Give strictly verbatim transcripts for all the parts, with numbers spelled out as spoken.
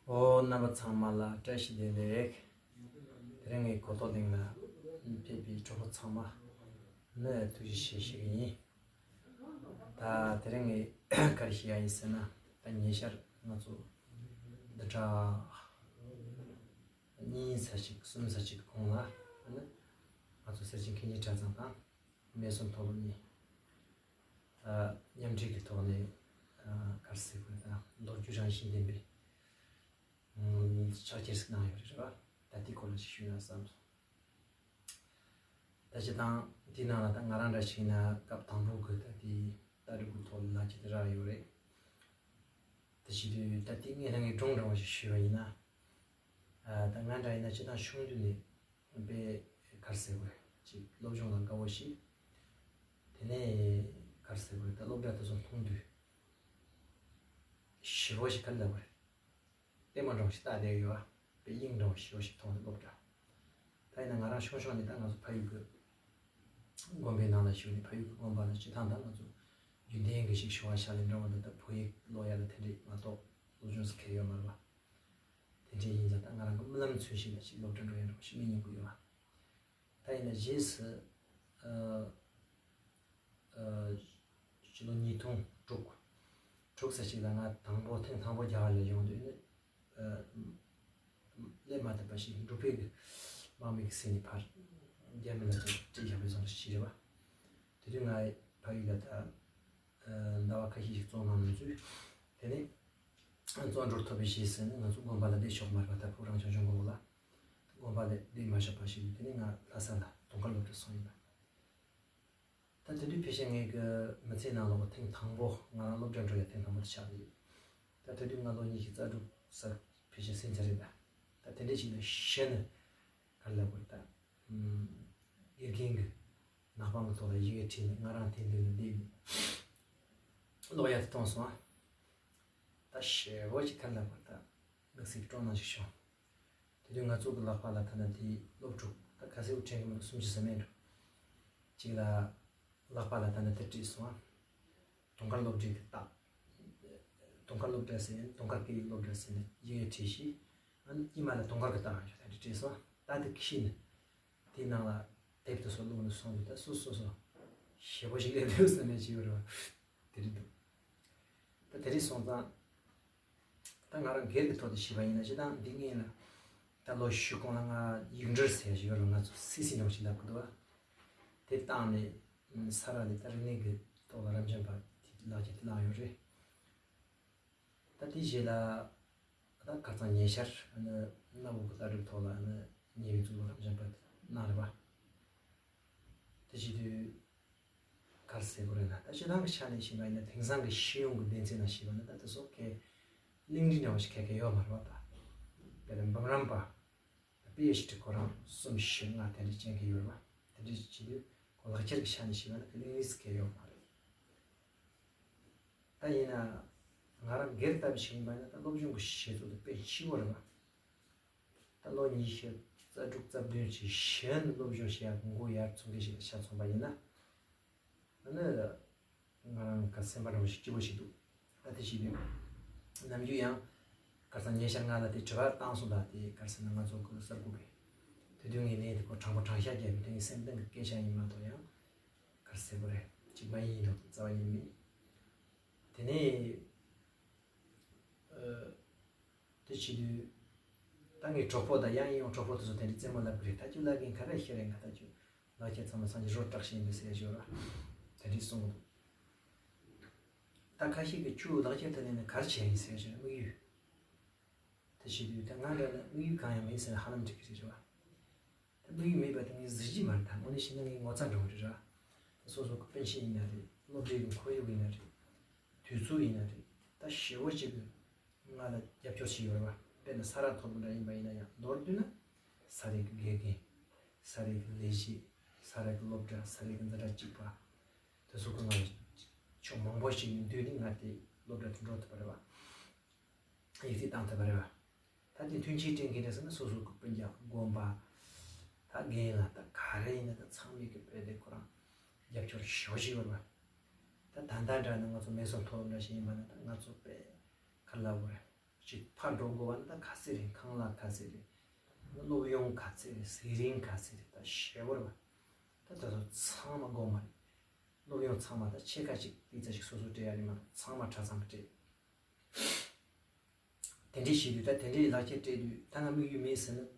ཨོ། རྣམ་པ་ཚང་མ་ལ་བཀྲ་ཤིས་བདེ་ལེགས། དེ་རིང་ངས་གོ་ཐོག་གླིང་ལ་ཕེབས་པའི་གྲོགས་པོ་ཚང་མ་ལ་ཐུགས་རྗེ་ཆེ་ཞུ་གི་ཡིན། ད་དེ་རིང་ངས་ག་རེ་ཞུ་ཡ་ཡིན་ཟེར་ན། ད་ཉེ་ཆར་ང་ཚོ་བདུན་ཕྲག་གཉིས་ཙམ་ཞིག་གསུམ་ཙམ་ཞིག་གོང་ལ་ནི་ང་ཚོ་སེར་བྱེས་མཁས་སྙན་གྲྭ་ཚང་དང་། མེ་སོན་མཐོ་སློབ་གཉིས། ཨ། མཉམ་འབྲེལ་གྱི་ཐོག་ནས། ཨ། ག་རེ་ཟེར་དགོས་དང་། ལོ་རྒྱུས་རང་བཞིན་ལྡན་པའི། ཨ། ཕྱག་འཁྱེར་ཞིག་གནང་ཡོད་རེད་བ། ད་དེའི་སྐོར་ལ་ཞིག་ཞུས་ན་བསམ་སོང་། ད་སྤྱིར་བཏང་དེའི་ནང་ལ་ད་ང་རང་འདྲ་ཞིག་ཡིན་ན་སྐབས་དང་པོ་གི་ད་དེའི་ལྟ་གྲུབ་ཀྱི་ཐོག་ལ་ལག་ཁྱེར་དེ་རག་ཡོད་རེད། དེ་བྱེད་དུས་ད་དེ་སྔོན་ལ་ངས་སྒྲུང་འདྲ་བོ་ཞིག་ཞུས་པ་ཡིན་ན། ཨ། ད་ང་འདྲ་ཡིན་ན་སྤྱིར་བཏང་ཆུང་དུས་ནས་དཔེ་ག་རེ་ཟེར་དགོས་རེད། ཅིག་སློབ་སྦྱོང་ལ་དགའ་བོ་ཞིག་དེ་ནས་ག་རེ་ཟེར་དགོས་རེད། ད་སློབ་གྲྭ་དེ་ཚོ་མཐོང་དུས་ཞེ་པོ་ཞིག་ག་རེ་ལབ་དགོས་རེད། ལྟད་མོ་འདྲ་བོ་ཞིག་ལྟ་བསྡད་ཡོད་པ། དཔེ་དབྱིངས་འདྲ་བོ་ཞེ་པོ་ཞིག་མཐོང་ནས་སློབ་གྲྭ། ད་ཡིན་ན་ང་རང་ཆུང་ཆུང་ནས་ད་ང་ཚོ་ཕ་ཡུལ་གྱི་དགོན་པའི་ནང་ལ་བཞུགས་ནས། ཕ་ཡུལ་གྱི་དགོན་པ་ལ་སྤྱིར་བཏང་ད་ང་ཚོ་རྒྱུན་ལྡན་གྱི་ཞིག་ཞུ་བ་ཤ་ལེ་འདྲ་བོ་འདི་ད་བོད་ཡིག་ཀློག་ཡ་ལ་དེ་འདྲས་མ་གཏོགས་སློབ་སྦྱོང་ཟེར་མཁན་ཡོད་མ་རེད་པ། དེ་འདྲས་ཡིན་ཙང་ད་ང་རང་གི་རྨི་ལམ་ཚུན་ཞིག་ལ་ཅིག་སློབ་གྲྭ་འགྲོ་ཡ་འདྲ་བོ་ཞིག་སྨིན་མྱོང་གི་ཡོད་པ། ད་ཡིན་ན་རྗེས་སུ། ཨ། ཨ། སྤྱི་ལོ་ཉིས་སྟོང་དྲུག་དྲུག་ཙམ་ཞིག་ལ་ང་དང་པོ་ཐེངས་དང་པོ་རྒྱ་གར་ལ་ཡོང་དུས་ནི། ཨ། སླེབས་མ་ཐུབ་པ་ཞིག་འབྲུག་པའི་གི་དམག་མི་གི་སྲིད་ནས་ཕར་རྒྱ་མི་ལ་ཅིག་སྤྲད་བཞག་པའི་བཟོ་འདྲ་ཞིག་རེད་པ། དེ་དུས་ང་ཕ་ཡུལ་ལ་ད། ཨ། ཟླ་བ་ཁ་ཤས་ཤིག་བཙོན་ནང་ནས་འཛུལ། དེ་ནས་བཙོན་གྲོལ་ཐོབ་པའི་རྗེས་སུ་ནི་ང་ཚོ་དགོན་པ་ལ་བསྡད་ཆོག་མ་རེད་པ། ད་བོད་རང་སྐྱོང་ལྗོངས་དགོན་པ་ལ། དགོན་པ་ལ་བསྡད་མ་ཆོག་པ་ཞིག་དེ་ནས་ང་ལྷ་ས་ལ་དུང་དཀར་སློབ་གྲྭར་སོང་ཡིན་པ། ད་དེ་དུས་ཕལ་ཆེར་ངའི་གི་མི་ཚེའི་ནང་ལོགས་ཐེངས་དང་པོ་ང་རང་སློབ་གྲྭར་འགྲོ་ཡ་ཐེངས་དང་པོ་དེ་ཆགས་ཀྱི་ཡོད། ད་དེ་དུས་ང་ལོ་ཉི་ཤུ་རྩ་དྲུག་ཙམ་ཕལ་ཆེར་ཟིན་ཚར་རེད་ད། ད་དེ་འདྲས་ཞིག་ལ་གཞི་ནས་ག་རེ་ལབ་དགོས་རེད་ད། ཨམ། དགེ་རྒན་གྱི་མནའ་མ་གི་ཐོག་ལ་ཡི་གེ་བྲིས་ནས་ང་རང་དེ་མདུན་ལ་བསྡད་ནས་ཀློག་ཡ་དེ་གཏོང་སོང་ཨ། ད་ཞེ་པོ་ཅིག་ག་རེ་ལབ་དགོས་རེད་ད། དམིགས་བསལ་གྱི་སྤྲོ་སྣང་ཞིག་བྱུང་། དེ་དུས་ང་ཚོ་གི་ལག་པ་ལ་ད་ནི་དེའི་སློབ་ཕྲུག་ད་ག་ཚོད་དྲན་གྱི་མི་འདུག་སུམ་ཅུ་ཙམ་མེད་འགྲོ། གཅིག་ལ་ལག་པ་ལ་ད་ནི་དེ་བྲིས་སོང་ཨ། དུང་དཀར་སློབ་གྲྭའི་གི་རྟགས། དུང་དཀར་སློབ་གྲྭ་ཟེར་ནས་དུང་དཀར་སྐད་ཡིག་སློབ་གྲྭ་ཟེར་ནས་ཡི་གེ་བྲིས་ཤིག་ཨ་ནི་གཉིས་མ་ལ་དུང་དཀར་གྱི་རྟགས་ཡང་བྱས་ད་འདི་བྲིས་སོང་། ད་དེ་ཁྱེར་ནས་དེའི་ནང་ལ་དེབ་དེ་ཚོ་བླུགས་ནས་སོང་དུས་ད་སོ་སོ་སོ་ཞེ་པོ་ཞིག་སླེབས་འདུག་བསམ་ནས་བྱས་པ་རེད་པ། དེ་རེད་འདུག་ད་དེ་རིང་སོང་ཙང་། ད་ང་རང་སྒེར་གྱི་ཐོག་ཏུ་ཞུས་པ་ཡིན་ན། སྤྱིར་བཏང་འདི་སྔོན་ལ་ད་ལོ་བཞི་གོང་ལ་ང་ཡིག་འབྲེལ་ཟེར་ཞིག་ཡོད་རེད། ང་ཚོ་སི་སི་འདྲ་བོ་ཞིག་ལབ་ཀྱི་འདུག་བ། དེ་བཏང་ནས་ས་རཱ་ལས་ད་རིག་གནས་ཀྱི་ཐོག་ལ་རབ་འབྱམས་པ་དེ་ལག་ཁྱེར་དེ་བླངས་ཡོད་རེད། ད་དེ་རྗེས་ལ་ད་ཁ་སང་ཉེ་ཆར་ཨ་ནི་གནའ་བོ་གི་ལྟ་གྲུབ་ཐོག་ལ་ཨ་ནི་ཉེ་བའི་གཙུག་ལག་རབ་འབྱམས་པ་དེ་གནང་རེད་བ། དེ་བྱེད་དུས། ག་རེ་ཟེར་དགོས་རེད་ན། ད་སྤྱིར་བཏང་གི་ཆ་ནས་བཤད་པ་ཡིན་ན། དེང་སང་གི་ཤེས་ཡོན་གྱི་སྡེ་ཚན་ནང་བཤད་པ་ན་ད་དེ་ཚོ་གའི་གླེང་རིས་འདྲ་བོ་ཞིག་ག་གེ་ཡོད་མ་རེད་པ། ད་དཔེར་ན་འབུམ་རམས་པ་པི་ཨེཆ་ཌི་ཁོ་རང་གསུམ་བཞི་ལྔ་དེ་འདྲ་ཅན་གྱི་ཡོད་རེད་པ། དེ་འདྲ་བྱེད་དུས་ཁོ་ལག་ཁྱེར་གྱི་ཆ་ནས་བཤད་པ་ན་གླེང་རིས་ག་གེ་ཡོད་མ་རེད། ད་ཡིན་ན་ང་རང་སྒེར་ལྟ་བུ་ཞིག་ཡིན་པ་ཡིན་ན། ད་སློབ་སྦྱོང་གི་བྱེད་ཕྱོགས་དེ་དཔེ་ལྕི་བོ་རེད་པ། ད་ལོ་ཉི་ཤུ་རྩ་དྲུག་རྩ་བདུན་ཅིག་གཞི་ནས་སློབ་སྦྱོང་བྱེད་ཡག་གི་མགོ་ཡར་ཚུགས་མཁན་ཞིག་ལ་ཆ་མཚོན་པ་ཡིན་ན། ཨ་ནི་ང་རང་ག་སེམས་པ་འདྲ་བོ་ཞིག་སྐྱིད་པོ་ཞིག་འདུག་ད་དེ་བྱེད་དུས་ནམ་རྒྱུན་ཡང་ཁ་སང་ཉེ་ཆར་ང་ལ་དེ་དྲི་བ་བཏང་སོང་། ད་དེ་ག་རེ་ཟེར་ན། ང་ཚོ་གི་གསར་འགོད་པས་དེ་དུས་ངའི་ལན་དེ་ཁོ་དྲང་པོ་དྲང་བཞག་བརྒྱབ་པའི་དེ་ངའི་སེམས་གཏིང་གི་སྐད་ཆ་ཡིན་མ་གཏོགས་ཡང་ག་རེ་ཟེར་དགོས་རེད། ཅིག་མ་ཡིན་འགྲོ་རྩ་བ་ཉིད་མིན། དེ་ནས་ཨ། དེ་བྱེད་དུས་ད་ངའི་གྲོགས་པོ་དང་ཡང་ཡང་གྲོགས་པོ་དེ་ཚོ་དེ་འདྲའི་རྩེད་མོ་ལབ་ཀྱི་རེད། ད་ཁྱོད་ལབ་མཁན་ག་རེ་ཤེས་རེད། ང་ད་ཁྱོད་ལག་ཁྱེར་ཚང་མ་སངས་རྒྱས་རོ་བཀྲག་ཤིང་ཡིན་པས་ཟེར་ཞོར་དེ་འདྲའི་གསུང་གི་འདུག་ད་ཁ་ཤས་ཀྱིས་ཁྱོད་ལག་ཁྱེར་དེ་ལེན་ནས་ག་རེ་བྱས་ཡིན་ཟེར་ཞོར་དམིགས་ཡུལ། དེ་བྱེད་དུས་ད་ང་འདྲ་ན་དམིགས་ཡུལ་གང་ཡང་མེད་ཟེར་ནས་ཧ་ལམ་འགྲིག་གི་རེད་བ། ད་དམིགས་ཡུལ་མེད་པ་དེ་ངས་གཟིགས་ཀྱི་མ་རེད། ད་དངོས་གནས་བཤད་ན་ངའི་ངོ་ཚ་འདྲ་བོ་རེད་ར། ད་སོ་སོ་གི་པེན་ཤན་ཡིན་ན་རེད། སློབ་གྲྭའི་གི་ཁོར་ཡུག་ཡིན་ན་རེད། དུས་ཚོད་ཡིན་ན་རེད། ད་ཞེ་བོ་ཅིག་གི་ང་ལ་རྒྱབ་སྐྱོར་བྱས་ཡོད་རེད་བ། དཔེར་ན་ས་རཱ་མཐོ་སློབ་འདྲ་ཡིན་པ་ཡིན་ན་ཡང་མདོར་བསྡུས་ན། ས་རཱའི་གི་དགེ་རྒན། ས་རཱའི་གི་ལས་བྱེད། ས་རཱའི་གི་སློབ་གྲྭ། ས་རཱའི་གི་འཛིན་གྲྭ་གཅིག་པ། དེ་ཚོ་གི་ང་ལ་ཕྱོགས་མང་པོ་ཞིག་ནས་མདུན་ནས་ང་དེ་སློབ་གྲྭ་དུ་འགྲོ་ཐུབ་པ་རེད་བ། ཡིག་ཚད་བཏང་ཐུབ་པ་རེད་བ། ད་དེ་མཐུན་རྐྱེན་སྤྲད་མཁན་རེད་ཟེར་ན། སོ་སོ་གི་སྤུན་ཀྱག་དགོན་པ། ད་རྒན་ལགས་ད་ག་རེ་ཡིན་ན་ད་ཚང་མས་གི་དཔེ་དེ་ཁོ་རང་རྒྱབ་སྐྱོར་ཞེ་པོ་ཞིག་ཡོད་རེད་བ། ད་ད་ལྟ་འདྲ་ན་ང་ཚོ་མེ་སོར་མཐོ་སློབ་འདྲ་ཞིག་ཡིན་པ་ན། ད་ང་ཚོ་དཔེ་ག་རེ་ལབ་དགོས་རེད། ཅིག་ཕར་འགྲོ་དགོས་པ་ནི་ད་ག་ཚད་རེད། ཁང་གླ་ག་ཚད་རེད། སློབ་ཡོན་ག་ཚད་རེད། ཟས་རིན་ག་ཚད་རེད། ད་ཞེ་པོ་རེད་བ། ད་དེ་ཚོ་ཚང་མ་དགོས་མ་རེད། སློབ་ཡོན་ཚང་མ་ད་ཕྱེད་ཀ་ཅིག་ཏིག་ཙ་ཞིག་སོ་སོ་སྤྲད་ཡ་རེད་མ་གཏོགས་ཚང་མ་གྲྭ་ཚང་གི་སྤྲད། དེ་འདྲས་བྱེད་དུས་ད་དེ་འདྲས་ལག་ཁྱེར་སྤྲད་དུས་ད་ང་དམིགས་ཡུལ་མེད་ཟེར་ན།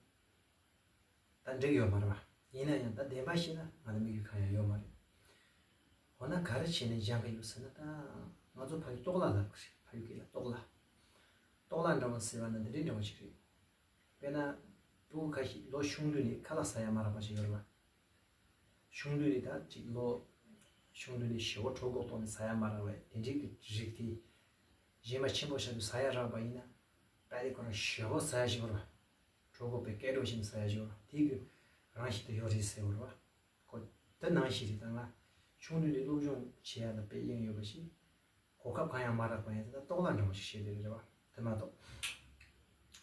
ད་འགྲིག་ཡོད་མ་རེད་བ། ཡིན་ན་ཡང་ད་བདེན་པ་བཤད་ན་ང་ལ་དམིགས་ཡུལ་གང་ཡང་ཡོད་མ་རེད། འོ་ན་ག་རེ་བྱས་ནས་སྦྱང་གི་ཡོད་ཟེར་ན། ད་ང་ཚོ་ཕ་གི་ལྟོགས་ལ་ལབ་གི་རེད། ཕ་གི་སྐད་ལ་ལྟོགས་ལ། ལྟོགས་ལ་འདྲ་བ་ཟེར་བ་ན་འདི་འདྲའི་འདྲ་བ་ཞིག་རེད། དཔེར་ན། ཕྲུ་གུ་ཁ་ཤས་ལོ་ཆུང་དུས་ནས་ཁ་ལག་ཟ་ཡ་མ་རག་པ་ཞིག་ཡོད་རེད་བ། ཆུང་དུས་ནས་ད་ཅིག་ལོ་ཆུང་དུས་ནས་ཞེ་པོ་གྲོད་ཁོག་ལྟོགས་ནས་ཟ་ཡ་མ་རག་པའི་དེ་འདྲའི་གི་རིགས་དེ། རྗེས་མ་ཆེན་པོ་ཆགས་དུས་ཟ་ཡ་རག་པ་ཡིན་ན། དཔེ་དེ་ཁོ་རང་ཞེ་པོ་ཟ་ཡ་ཞིག་ཡོད་རེད་བ། གྲོད་ཁོག་པའི་སྐད་སྒྲོག་བཞིན་ཟ་ཡ་ཞིག་ཡོད་རེད་བ། དེ་གི་རང་བཞིན་དུ་ཡོད་རེད་ཟེར་བ་རེད་བ། ཁོ་དེ་ནང་བཞིན་རེད། ད་ང་ཆུང་དུས་ནས་སློབ་སྦྱོང་བྱེད་ཡ་ལ་དཔེ་གཡེང་ཡོད་པ་ཞིག་གོ་སྐབས་གང་ཡང་མ་རག་པ་ཡིན་ད་ལྟོགས་ལ་འདྲ་བ་ཞིག་བཤད་བསྡད་རེད་བ། དེ་མ་གཏོགས།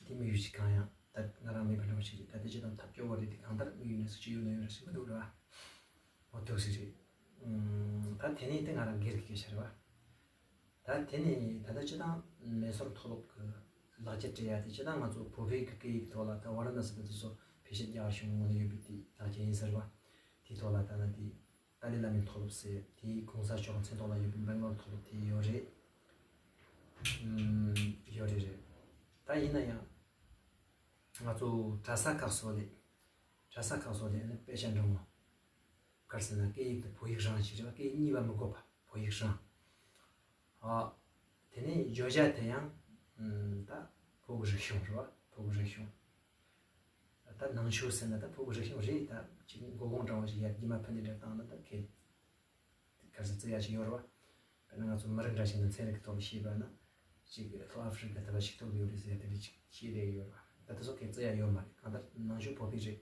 དེ་དམིགས་ཡུལ་ཞིག་གང་ཡང་ད་ང་རང་མེད་པ་འདྲ་བ་ཞིག་རེད། ད་དེ་ཅི་དང་ཐབས་སྐྱོ་བོ་རེད། དེ་གང་ལྟར་དམིགས་ཡུལ་ནས་སུ་ཅི་ཡོད་ན་ཡོད་ར་ཞིག་མི་འདུག་ར། འོ་ཐུགས་སྲིད་རེད། ཨུམ། ད་དེ་ནས་དེ་ང་རང་སྒེར་གྱི་སྐད་ཆ་རེད་བ། ད་དེ་ནས་ད་ལྟ་སྤྱི་བཏང་མེ་སོར་མཐོ་སློབ་ཀྱི་ལག་ཁྱེར་སྤྲད་ཡ་དེ་སྤྱི་བཏང་ང་ཚོ་བོད་པའི་གི་སྐད་ཡིག་ཐོག་ལ་ད་ཝཱ་ར་ཎ་སི་དང་དེ་ཚོ་ཕལ་ཆེར་རྒྱ་གར་གཞུང་ངོས་ནས་ཡོད་པའི་དེ་ལག་ཁྱེར་ཡིན་ཟེར་བ། དེའི་ཐོག་ལ་ད་ལྟ་དེ། ཏཱ་ལའི་བླ་མའི་མཐོ་སློབ་ཟེར་དེའི་གོང་ས་མཆོག་མཚན་ཐོག་ལ་ཡོད་པའི་སྦེང་ལོར་མཐོ་སློབ་དེ་ཡོད་རེད། ཨུམ། ཡོད་རེད་རེད། ད་ཡིན་ན་ཡང་ང་ཚོ་གྲྭ་ས་ཁག་སོགས་ལས། གྲྭ་ས་ཁག་སོགས་ལས་ནི་དཔེ་ཆ་འབྲི་མོ། ག་རེ་ཟེར་ན་སྐད་ཡིག་དེ་བོད་ཡིག་རང་ཞིག་རེད་བ། སྐད་ཡིག་གཉིས་པ་མི་དགོས་པ་བོད་ཡིག་རང་། ཨ། དེ་ནས་བརྗོད་བྱ་དེ་ཡང་ཨུམ། ད་བོད་ཀྱི་རིག་གཞུང་རེད་བ། བོད་ཀྱི་རིག་གཞུང་། ད་ནང་ཆོས་ཟེར་ན་ད་བོད་ཀྱི་རིག་གཞུང་རེད། ད་ཅིག་མགོ་སྐོར་འདྲ་བོ་ཞིག་ཡར་རྗེས་མ་ཕུ་ནས་འདྲ་བཏང་ན་ད་གལ། ག་རེ་ཟེར་བརྩི་ཡ་ཞིག་ཡོད་རེད་བ། དཔེར་ན་ང་ཚོ་མི་རིགས་འདྲ་ཞིག་ནང་ཚན་རིག་གི་ཐོག་ལ་ཤེས་པ་ན། ཅིག་ལྷོ་ཨ་ཧྥི་རི་ཀ་དེ་བ་ཞིག་ཐུག་ཡོད་རེད་ཟེར་ཡ་དེ་འདྲ་ཅིག་ཤེས་བསྡད་ཡོད་རེད་བ། ད་དེ་ཚོ་གལ་བརྩི་ཡ་ཡོད་མ་རེད། གང་ལྟར་ནང་ཆོས་བོད་པའི་རེད།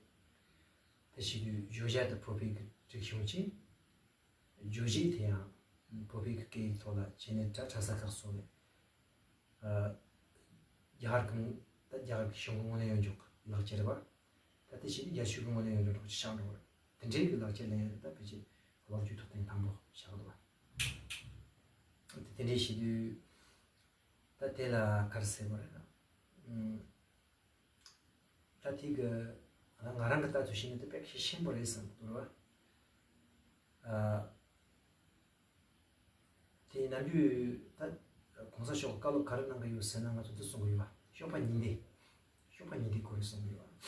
དེ་བྱེད་དུས་བརྗོད་བྱ་དེ་བོད་པའི་གི་རིག་གཞུང་ཆེ། རྗོད་བྱེད་དེ་ཡང་བོད་པའི་སྐད་ཡིག་ཐོག་ལ་བྱས་ནས་གྲྭ་གྲྭ་ས་ཁག་སོགས་ནས། ཨ། རྒྱ་གར་གྱི་ད་རྒྱ་གར་གྱི་གཞུང་གི་ངོས་ནས་ཡོང་རྒྱུ་ལག་ཁྱེར་རེད་བ། ད་དེ་བྱས་ཏེ་རྒྱ་གཞུང་གི་ངོས་ནས་ཡོང་རྒྱུ་འདྲ་པོ་ཅིག་ཆགས་འགྲོ་བ་རེད། དེ་འདྲའི་གི་ལག་ཁྱེར་ལེན་ཡ་དེ་ད་ཕལ་ཆེར་ལོ་རྒྱུས་ཐོག་ཐེངས་དང་པོ་ཆགས་འདུག་བ། དེ་དེ་འདྲའི་བྱེད་དུས་ད་དེ་ལ་ག་རེ་ཟེར་དགོས་རེད་ན། ཨུམ། ད་དེ་གི་ང་རང་གི་ལྟ་ཚུལ་བཤད་ན་དེ་དཔེ་ཞེ་ཆེན་པོ་རེད་བསམ་གི་འདུག་ར། ཨ། དེ་ནམ་རྒྱུན་ད་གོང་ས་མཆོག་གི་བཀའ་སློབ་ག་རེ་གནང་གི་ཡོད་ཟེར་ན་ང་ཚོ་འདི་གསུང་གི་ཡོད་པ། གཤོག་པ་ཉི་ཟླའི། གཤོག་པ་ཉི་ཟླའི་སྐོར་རེ་གསུང་གི་ཡོད་པ།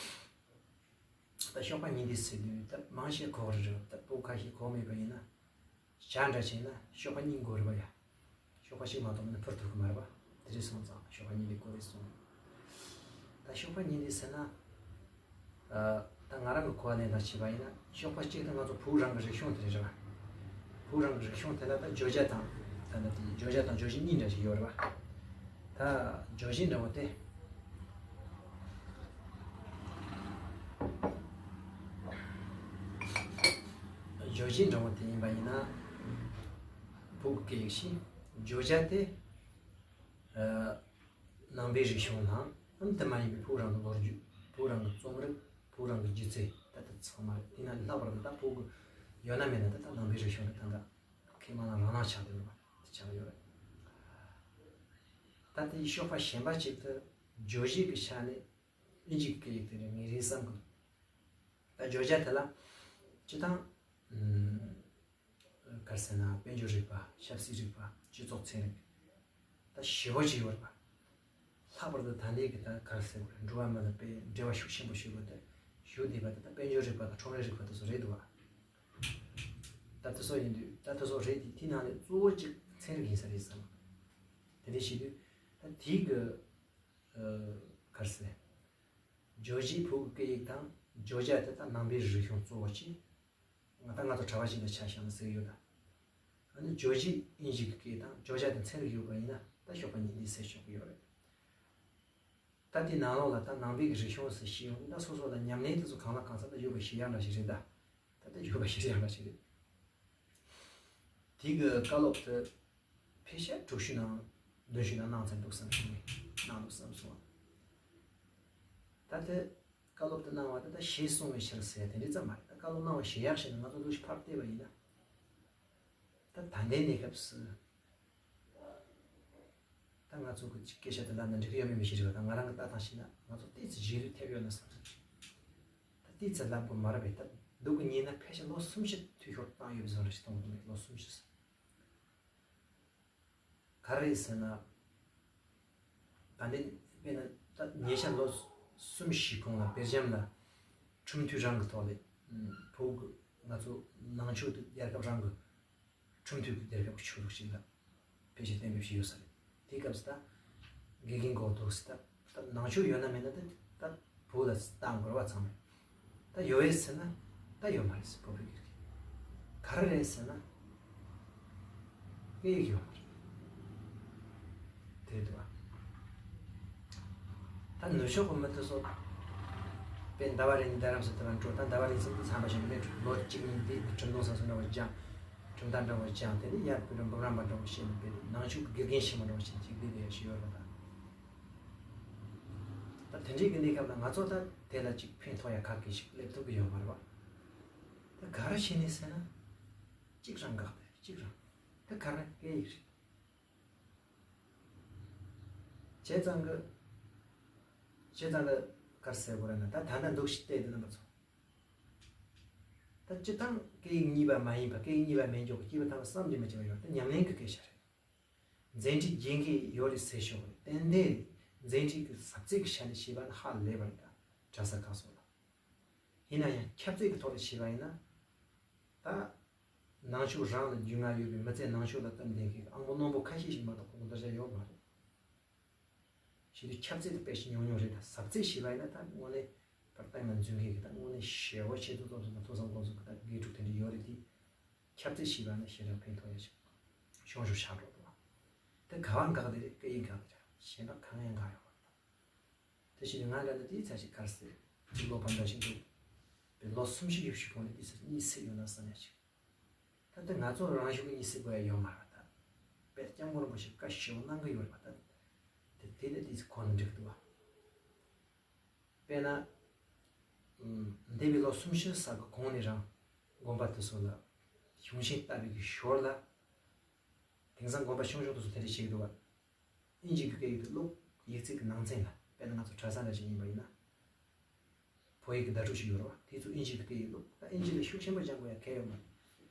ད་གཤོག་པ་ཉི་ཟླའི་ཟེར་དུས་ད་མང་ཆེ་གོ་གི་རེད། ད་སྤུ་གུ་ཁ་ཤས་གོ་མེད་པ་ཡིན་ན། ཇ་འདྲ་བྱས་ན་གཤོག་པ་གཉིས་དགོས་རེད་པ་ཡ། གཤོག་པ་གཅིག་མ་གཏོགས་མིན་ན་འཕུར་ཐུབ་ཀྱི་མ་རེད་པ། དེ་རེད་སོང་ཙང་གཤོག་པ་ཉི་ཟླའི་སྐོར་རེད་གསུངས། ད་གཤོག་པ་ཉི་ཟླ་ཟེར་ན། ཨ། ད་ང་རང་གི་གོ་བ་ལེན་སྟངས་བྱས་པ་ཡིན་ན་གཤོག་པ་གཅིག་ད་ང་ཚོ་བོད་རང་གི་རིག་གཞུང་དེ་རེད་ར། བོད་རང་གི་རིག་གཞུང་དེ་ལ་ད་བརྗོད་བྱ་དང་། ད་ལྟ་དེ་བརྗོད་བྱ་དང་རྗོད་བྱེད་གཉིས་འདྲ་ཞིག་ཡོད་རེད་པ། ད་རྗོད་བྱེད་འདྲ་བོ་དེ། རྗོད་བྱེད་འདྲ་བོ་དེ་ཡིན་པ་ཡིན་ན། བོད་ཀྱི་སྐད་ཡིག་ཞིག་བརྗོད་བྱ་དེ། ཨ། ནང་པའི་རིག་གཞུང་དང་། ཨ། དེ་མ་ཡིན་པའི་བོད་རང་གི་ལོ་རྒྱུས། བོད་རང་གི་རྩོམ་རིག་བོད་རང་གི་སྒྱུ་རྩལ། ད་ལྟ་ཚང་མ་རེད། དེ་ན་ལྷག་པར་དུ་ད་བོད་ཀྱི་ཡོད་ན་མེད་ན་ད་ད་ནང་པའི་རིག་གཞུང་རེད། ད་ད་ཁེ་མ་ལ་རང་རང་ཆགས་བསྡད་ཡོད་རེད་པ། དེ་ཆགས་ཡོད་རེད། ད་དེ་གཤོག་པ་གཞན་པ་གཅིག་ཏུ་རྗོད་བྱེད་ཀྱི་ཆ་ནས་ཨིན་ཇིའི་སྐད་ཡིག་དེ་རེད་ངེས་རེད་བསམ་གི། ད་བརྗོད་བྱ་དེ་ལ་སྤྱི་བཏང་། ཨུམ། ག་རེ་ཟེར་ན་དཔལ་འབྱོར་རིག་པ། ཆབ་སྲིད་རིག་པ། སྤྱི་ཚོགས་ཚན་རིག་ད་ཞེ་པོ་ཅིག་ཡོད་རེད་པ། ལྷག་པར་དུ་ད་ལྟའི་གི་ད་ག་རེ་ཟེར་དགོས་རེད། འགྲོ་བ་མི་ལ་དཔེ་འབྲེལ་བ་ཤུགས་ཆེན་པོ་ཞིག་ཡོད་དེ། ཞུ་བསྡད་པ་དེ་ད་དཔལ་འབྱོར་རིག་པ་དང་ཁྲོམ་རའི་རིག་པ་དེ་ཚོ་རེད་འདུག་བ། ད་དེ་ཚོ་ཡིན་དུས་ད་དེ་ཚོ་རེད་དེ་དེའི་ནང་ནས་གཙོ་བོ་གཅིག་ཚན་རིག་ཡིན་ས་རེད་བསམ། དེ་འདྲ་བྱེད་དུས་ད་དེའི་གི། ཨ། ག་རེ་ཟེར། རྗོད་བྱེད་བོད་ཀྱི་སྐད་ཡིག་དང་བརྗོད་བྱ་དེ་དག་ནང་པའི་རིག་གཞུང་གཙོ་བོ་བྱས། ང་ད་ང་ཚོ་གྲྭ་པ་ཞིག་ལ་ཆ་བཞག་ན་ཟེར་གྱི་ཡོད་ད། ཨ་ནི་རྗོད་བྱེད་ཨིན་ཇི་གི་སྐད་དང་བརྗོད་བྱ་དེ་ཚན་རིག་ཡོད་པ་ཡིན་ན་ད་གཤོག་པ་ཉི་ཟླའི་ཟེར་ཆོག་གི་ཡོད་རེད། ད་དེའི་ནང་ལོགས་ལ་ད་ནང་པའི་གི་རིག་གཞུང་ཟེར་ཞིག་ཡོང་དུས་ད་སོ་སོ་ལ་ཉམས་ལེན་དེ་ཚོ་གང་ལ་གང་འཚམ་ད་ཡོད་པ་ཞིག་ཡག་འདྲ་ཞིག་རེད་ད། ད་ལྟ་ཡོད་པ་ཞིག་རེད་ཡག་འདྲ་ཞིག་རེད། དེ་གི་བཀའ་སློབ་དེ་ཕལ་ཆེར་དྲུག་ཅུ་ནང་བདུན་ཅུ་ནང་གནང་ཚར་འདུག་བསམ་བྱུང་ནས་གནང་འདུག་བསམ་སོང་། ད་དེ་བཀའ་སློབ་དེ་གནང་བ་དེ་ད་ཞེས་གསུངས་པའི་ཕྱིར་ཟེར་དེ་འདྲ་ཙམ་མ་རེད། ད་བཀའ་སློབ་གནང་བ་ཞེ་ཡག་ཞིག་ནི་ང་ཚོ་འདུག་ཕར་བལྟས་པ་ཡིན་ན། ད་ད་ལྟའི་གནས་སྐབས་སུ། ད་ང་ཚོ་གི་སྐད་ཆ་དེ་ལབ་ན་འགྲིག་གི་ཡོད་མེད་མི་ཤེས་རེད་བ། ད་ང་རང་གི་ལྟ་སྟངས་བྱས་ན་ང་ཚོ་ཏོག་ཙམ་རྗེས་ལུས་ཐེབས་ཡོད་ན་བསམ་སོང་། ད་ཏོག་ཙམ་ལབ་དགོས་མ་རེད་པས། ད་སྡུག་གི་ཉེས་ན་ཕལ་ཆེར་ལོ་སུམ་ཅུ་འཐུས་ཤོར་བཏང་ཡོད་པའི་བཟོ་འདྲ་ཞིག་མཐོང་གི་འདུག་ལོ་སུམ་ཅུ་ཟེར། ག་རེ་ཟེར་ན། ད་འདི་དཔེར་ན་ད་ཉེ་ཆར་ལོ་གསུམ་བཞི་གོང་ལ་སྦེལ་ཇམ་ལ་ཁྲིམས་མཐུན་རང་གི་ཐོག་ལས་བོད་ཀྱི་ང་ཚོ་ནང་ཆོས་དེ་རྒྱལ་ཁབ་རང་གི་ཁྲིམས་མཐུན་གྱི་རྒྱལ་ཁབ་ཀྱི་ཆོས་ལུགས་ཤིག་ལ་ཕལ་ཆེར་གཏན་འབེབས་བྱས་ཡོད་ས་རེད། དེའི་སྐབས་སུ་ད་དགེ་རྒན་གོ་འདུག་སེ་ད་ད་ནང་ཆོས་ཡོད་ན་མེད་ན་ད་ད་བོད་ལ་བཏང་དགོས་པ་ཚང་མས། ད་ཡོད་རེད་ཟེར་ན་ད་ཡོད་མ་རེད་ཟེར། བོད་པའི་དགེ་རྒན་ག་རེ་རེད་ཟེར་ན་སྐད་ཡིག་ཡོད་མ་རེད། དེ་འདུག་བ། ད་ནུབ་ཕྱོགས་ཀྱི་མི་དེ་ཚོ་དཔེ་ཟླ་བ་རེ་གཉིས་རྡ་རམ་ས་ལ་འགྲོ། ད་ཟླ་བ་རེ་གཉིས་ཙམ་དུ་ཚང་མ་ཞིག་མེད། ལོ་གཅིག་གཉིས་དེ་ཁྲིམས་སྟོང་ས་སུ་འདྲ་བ་སྦྱང་། ཁྲིམས་ཐག་འདྲ་བ་སྦྱང་། དེ་ནས་ཡར་བུ་རམ་འབུམ་རམས་པ་འདྲ་བ་བྱས་ནས་དཔེ་ནང་ཆོས་ཀྱི་དགེ་རྒན་ཆེན་མོ་འདྲ་བ་བྱས་ཅིག་དེ་དེ་ཡ་ཞིག་ཡོད་རེད་ད། ད་དེ་འདྲའི་གི་གནས་སྐབས་ལ་ང་ཚོ་ད་དེ་ལ་ཅིག་ཕན་ཐོགས་ཡ་ག་གེ་ཞིག་སླེབས་ཐུབ་ཀྱི་ཡོད་མ་རེད་བ། ད་ག་རེ་བྱས་ནས་ཟེར་ན། གཅིག་རང་འགག་སྟེ་གཅིག་རང་། ད་ག་རེ་སྐད་ཡིག་རེད། བྱས་ཙང་གི། བྱས་ཙང་གི་ག་རེ་ཟེར་དགོས་རེད་ན། ད་ད་ལྟ་འདུག་ཤི་བལྟས་དེ་རྣམ་པ་ཚོ། ད་སྤྱི་བཏང་སྐད་ཡིག་གཉིས་པ་མ་ཡིན་པ། སྐད་ཡིག་གཉིས་པ་མེད་འཇོག་གི་སྐྱེས་བུ་ཐམས་ཅད་བསམ་གྱིས་མི་ཁྱབ་པ་ཡོད། ད་ཉམས་ལེན་གྱི་སྐད་ཆ་རེད། མཛད་འཕྲིན་རྒྱས་མཁན་ཡོད་རེད་ཟེར་ཤོག་རེད། ཏན་ཏན་རེད། མཛད་འཕྲིན་གྱི་ཟབ་ཚད་ཀྱི་ཆ་ནས་བཤད་པ་ན་ཧ་ལས་པ་རེད། ད་གྲྭ་ས་ཁག་སོགས་ལ། ཡིན་ན་ཡང་ཁྱབ་ཚད་ཀྱི་ཐོག་ལ་བཤད་པ་ཡིན་ན། ད་ནང་ཆོས་རང་ལ་རྒྱུས་མངའ་ཡོད་པའི་མི་ཚད་ནང་ཆོས་ལ་སྟབས་བདེ་མཁན་གྱི་ཨང་པོ་རྣོན་པོ་ཁ་ཤས་ཤིག་མ་གཏོགས་ཁོང་ཚོ་འདྲ་ཆགས་ཡོད་མ་རེད། བྱས་དུས་ཁྱབ་ཚད་དེ་དཔེ་ཞིག་ཉུང་ཉུང་རེད། ད་ཟབ་ཚད་བཤད་པ་ཡིན་ན་ད་དངོས་གནས་བར་སྟེང་ལ་འཛུལ་མཁན་གྱི་ད་དངོས་གནས་ཞེ་བོ་ཆེ་ཚོ་ཚོ་ཚོ་ཐོས་བསམ་སྒོམ་གསུམ་གྱི་ད་དགེ་ཕྲུག་དེ་འདྲ་ཡོད་རེད་དེ། ཁྱབ་ཚད་བཤད་པ་ན་ཞེ་དྲག་ཕན་ཐོགས་ཡ་ཞིག་ཆུང་ཆུང་ཆགས་འགྲོ་འདུག་བ། དེ་ག་བ་འགག་དེ་རེད། སྐད་ཡིག་འགག་དེ་རེད། གཞན་དག་གང་ཡང་འགག་ཡོད་མ་རེད། དེ་བཞིན་ང་འདྲ་ནི་དེའི་ཚ་ཞིག་གར་སྲིད་ཅིག་ལོ་ཕམ་འདྲ་ཞིག་འདུག་པའི་ལོ་སུམ་ཅུ་ཡོད་ཞིག་གོང་ནས་དེ་ཚ་གཉིད་སད་ཡོད་ན་བསམ་ཡ་ཞིག་ད་ལྟ་ང་ཚོ་རང་ཤུགས་ཀྱིས་གཉིད་སད་དགོས་ཡ་ཡོད་མ་རེད་པ། ད་དཔེ་སྐྱབས་མགོན་རིན་པོ་ཆེ་བཀའ་ཞེ་པོ་གནང་གི་ཡོད་རེད་པ། ད་དེ་དེ་ལས་དེ་ཚ་གོང་ནས་འགྲིག་འདུག་བ། དཔེར་ན། འདས་པའི་ལོ་སུམ་ཅུ་ས་གི་གོང་ནས་རང་དགོན་པ་དེ་ཚོ་ལ་གཞུང་ཆེན་བཏབ་པའི་གི་ཞོར་ལ། དེང་སང་དགོན་པ་ཆུང་ཆུང་དེ་ཚོ་དེ་འདྲ་བྱེད་ཀྱི་འདུག་བ། ཨིན་ཇི་གི་སྐད་ཡིག་ཏུ་ཀློག་ཡིག་ཚིག་གི་ནང་ཚན་ལ། དཔེར་ན་ང་ཚོ་གྲྭ་ས་འདྲ་ཞིག་ཡིན་པ་ཡིན་ན། བོད་ཡིག་གི་བརྡ་སྤྲོད་ཞིག་ཡོད་རེད་བ། དེ་ཚོ་ཨིན་ཇི་གི་སྐད་ཡིག་ཀློག་ད་ཨིན་ཇི་ལ་ཤུགས་ཆེན་པོ་སྦྱང་དགོས་ཡ་གལ་ཡོད་མ་རེད།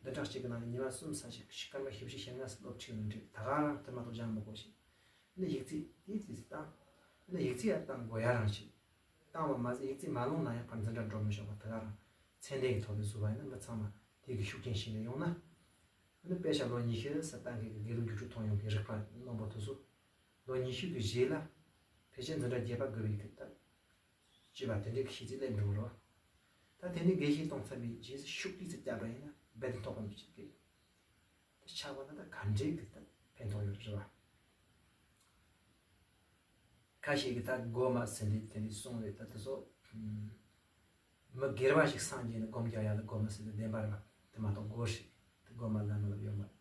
བདུན་ཕྲག་གཅིག་གི་ནང་ལ་ཉི་མ་གསུམ་ཙམ་ཞིག་སྐར་མ་བཞི་བཅུ་ཞེ་ལྔ་ཙམ་སློབ་ཁྲིད་ཡོང་འདྲ། ད་ག་རང་དེ་མ་གཏོགས་སྦྱང་མི་དགོས་ཤིང་། ཨ་ནི་ཡིག་ཚིག་དེའི་ཚིག་ཚིག་བཏང་། ཨ་ནི་ཡིག་ཚིག་ཡར་བཏང་དགོས་ཡ་རང་ཞིག་བཏང་བ་མ་ཟད་ཡིག་ཚིག་མ་ལོན་ན་ཡང་ཕར་འཛིན་གྲྭ་འགྲོ་མི་ཆོག་པ། དེ་ག་རང་ཚད་ལྡན་གྱི་ཐོག་ནས་བཟོས་པ་ཡིན་ན་མི་ཚང་མ་དེ་གི་ཤུགས་རྐྱེན་ཞིག་ལ་ཡོང་ན། ཨ་ནི་དཔེ་ཆ་ལོ་ཉི་ཤུ་ཙམ་བཏང་མཁན་གྱི་དགེ་ལུགས་རྒྱུགས་སྤྲོད་ཐོན་ཡོང་མཁན་རིག་པ་རྣོན་པོ་དེ་ཚོ་ལོ་ཉི་ཤུ་གི་རྗེས་ལ་ཕལ་ཆེར་འཛིན་གྲྭ་བརྒྱད་པ་དགུ་པའི་གི་ད་ཅེས་པ་དེ་འདྲའི་གི་ཤེས་ཚད་སླེབས་འགྲོ་རོགས། ད་དེ་ནས་དགེ་བཤེས་གཏོང་ཚར་བའི་རྗེས་སུ་ཤུགས་ཏོག་ཙམ་བརྒྱབ་པ་ཡིན་ན་རྦད་དེ་ཐོགས་པ་མི་བྱེད་ཀི། དེ་ཆགས་པ་ན་ད་ག་འདྲའི་གི་ད་ཕན་ཐོགས་ཡོད་རེད་བ། ཁ་ཤས་ཀྱིས་ད་སྒོ་མ་ཟིན་དེ་དེ་འདྲའི་གསུངས་རེད། ད་དེ་ཚོ་མི་སྒེར་བ་ཞིག་སངས་རྒྱས་ནས་སྒོམ་རྒྱག་ཡག་ལ་སྒོ་མ་ཟིན་དེ་བདེན་པ་རེད་བ། དེ་མ་གཏོགས་སྒོ་ཧྲིལ་དེ་སྒོ་མ་ལབ་མ་ལབ་ཡོད་མ་རེད།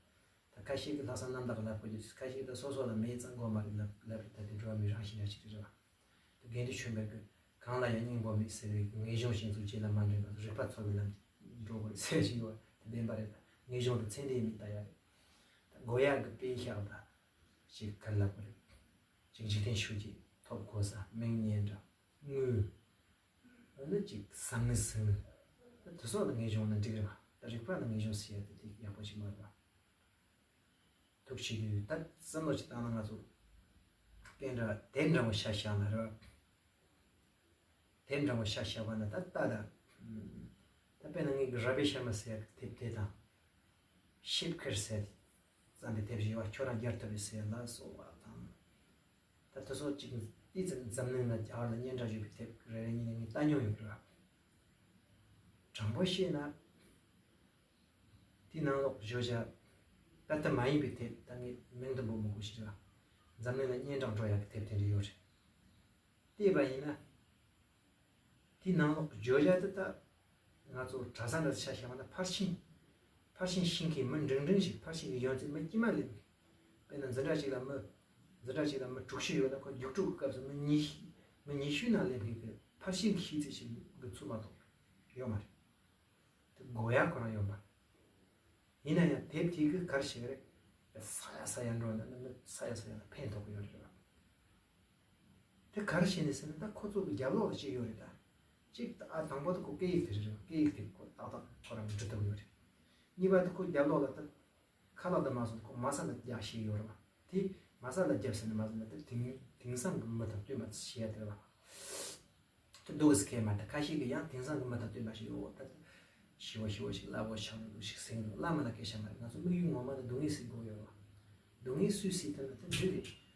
ད་ཁ་ཤས་ཀྱིས་ལྷག་བསམ་རྣམ་དག་ལབ་དགོས་རྒྱུ། ཁ་ཤས་ཀྱིས་ད་སོ་སོ་ལ་མེད་ཙང་སྒོ་མ་རེད་ལབ་ལབ་རེད། ད་དེ་འགྲོ་བ་མི་རང་བཞིན་རང་ཞིག་རེད་བ། དགེ་འདུན་ཆོས་འཕེལ་གྱིས་གང་ལ་ཡང་སྙིང་པོ་མེད་ཟེར་བའི་ངེས་འབྱུང་ཞིག་ཚུལ་རྗེས་ལ་མ་འདྲེན་པར་རིགས་པ་འཚོལ་བའི་ལམ་འགྲོ་དགོས་ཟེར་བཞིན་ཡོད་པ་དེ་བདེན་པ་རེད། ངེས་འབྱུང་དེ་ཚད་ལྡན་མིན་ལྟ་ཡ་རེད། ད་དགོས་ཡག་གི་དཔེ་ཤག་ད་ཞིག་ག་རེ་ལབ་དགོས་རེད། ཅིག་འཇིག་རྟེན་ཤུགས་ཀྱིས་ཐོབ་གོ་ས་མིང་སྙན་གྲགས་དངུལ། འོ་ན་ཅིག་བཟང་ངན་ཟིང་ངན། ད་དེ་སོགས་ལ་ངེས་འབྱུང་ན་འགྲིག་རེད་པ། ད་རིགས་པ་ལ་ངེས་འབྱུང་ཟེར་ཡ་དེ་དེ་ཡག་པོ་ཞིག་མ་རེད་པ། ཐུགས་ཆེ་དུས་ད་བསམ་བློ་ཅིག་བཏང་ན་ང་ཚོ་སྐད་འདྲ་དེབ་འདྲ་བོ་ཤ་བཞག་ན་རེད་བ། དེབ་འདྲ་བོ་ཤ་བཞག་པ་ན་ད་ལྟ་ད། ད་དཔེར་ན་ངས་ར་བི་ཤར་མ་ཟེར་ཡ་དེབ་དེ་དང་། ཤིབ་ཁེར་ཟེར་བརྩམས་པའི་དེབ་ཞིག་ཡོད་པ། ཁྱོད་རང་རྒྱལ་ཐུབ་པའི་ཟེར་ལ་སོགས་པ་དང་། ད་དེ་ཚོ་གཅིག་དེའི་ཚེ་འཛམ་གླིང་ལ་རྒྱ་གར་ལ་སྙན་གྲགས་ཡོད་པའི་དེབ་རེ་རེ་གཉིས་ནས་ངས་ལྟ་མྱོང་ཡོད་རེད་བ། དྲང་པོ་བཤད་ན། དེའི་ནང་ལོགས་བརྗོད་བྱ་དཔེ་ལྟ་མ་ཡིན་པའི་དེབ་ད་ངས་མིང་དུ་འབོད་མི་དགོས་ཤིག་རེད་བ། འཛམ་གླིང་ལ་སྙན་གྲགས་འགྲོ་ཡག་གི་དེབ་དེ་འདྲ་ཡོད་རེད། བལྟས་པ་ཡིན་ན། དེའི་ནང་ལོགས་བརྗོད་བྱ་དེ་ད་ང་ཚོ་གྲྭ་ས་འདྲ་ཆ་བཞག་པ་ན་ཕར་ཕྱིན། ཕར་ཕྱིན་ཤེས་མཁན་མི་འབྲིང་འབྲིང་ཞིག་ཕར་ཕྱིན་གྱི་ཡོན་ཚད་མི་དཀྱུས་མ་སླེབས་མཁན། དཔེར་ན་འཛིན་གྲྭ་གཅིག་ལ་མི། འཛིན་གྲྭ་གཅིག་ལ་མི་དྲུག་ཅུ་ཡོད་ན་ཁོ་རྒྱུགས་སྤྲོད་ཀྱི་སྐབས་སུ་མི་ཉི་ཤུ། མི་ཉི་ཤུ་ནང་སླེབས་མཁན་གྱི་ཕར་ཕྱིན་གྱི་ཤེས་ཚད་ཞིག་གི་ཚུལ་མ་གཏོགས་ཡོད་མ་རེད། དེ་དགོས་ཡ་ཁོ་རང་ཡོད་མ་རེད། ཡིན་ན་ཡང་དེབ་དེ་གི་ག་རེ་བྱེད་ཀྱི་རེད། ས་ཡ་ས་ཡ་འགྲོ་ན་ནི་མི་ས་ཡ་ས་ཡ་ལ་ཕན་ཐོགས་ཀྱི་ཡོད་རེད་བ། དེ་ག་རེ་བྱས་ནས་ཟེར་ན། ད་ཁོ་ཚོ་གི་རྒྱབ་ལོགས་ལ་ཅིག་ཡོད་རེད་ད། གཅིག་ད་ཨ་དང་པོ་དེ་ཁོ་སྐད་ཡིག་དེ་རེད། སྐད་ཡིག་དེ་ཁོ་ཏག་ཏག་ཁོ་རང་གིས་འབྲི་ཐུབ་ཡོད་རེད། གཉིས་པ་དེ་ཁོ་རྒྱབ་ལོགས་ལ་ད་ཁ་ལག་དེ་མ་སོང་ཁོ་མ་ས་ལ་རྒྱག་ཤེས་ཡོད་རེད་བ། དེ་མ་ས་ལ་རྒྱབ་ཟེར་ན་མ་ཟེར་ན་དེ་དེང་དེང་སང་གི་མི་དང་བསྟུན་པ་བྱེད་ཡ་དེ་རེད་བ། དེ་འདུག་ཟེར་མཁན་མ་རེད། ཁ་ཤས་ཀྱིས་ཡང་དེང་སང་གི་མི་དང་བསྟུན་པ་ཞིག་ཡོད། ད་ཞི་བ་ཞི་བ་ཞིག་སླ་བོ་ཆགས་འདུག་ཞིག་ཟེར་འདུག་བླ་མ་ལ་སྐད་ཆ་མ་རེད། ང་ཚོ་དམིགས་ཡུལ་ངོ་མ་ནི་སྡུག་བསྔལ་སེལ་དགོས་ཡོད་རེད་བ། སྡུག་བསྔལ་སུས་སེལ་ཐུབ་ན་དེ་འགྲིག་རེད།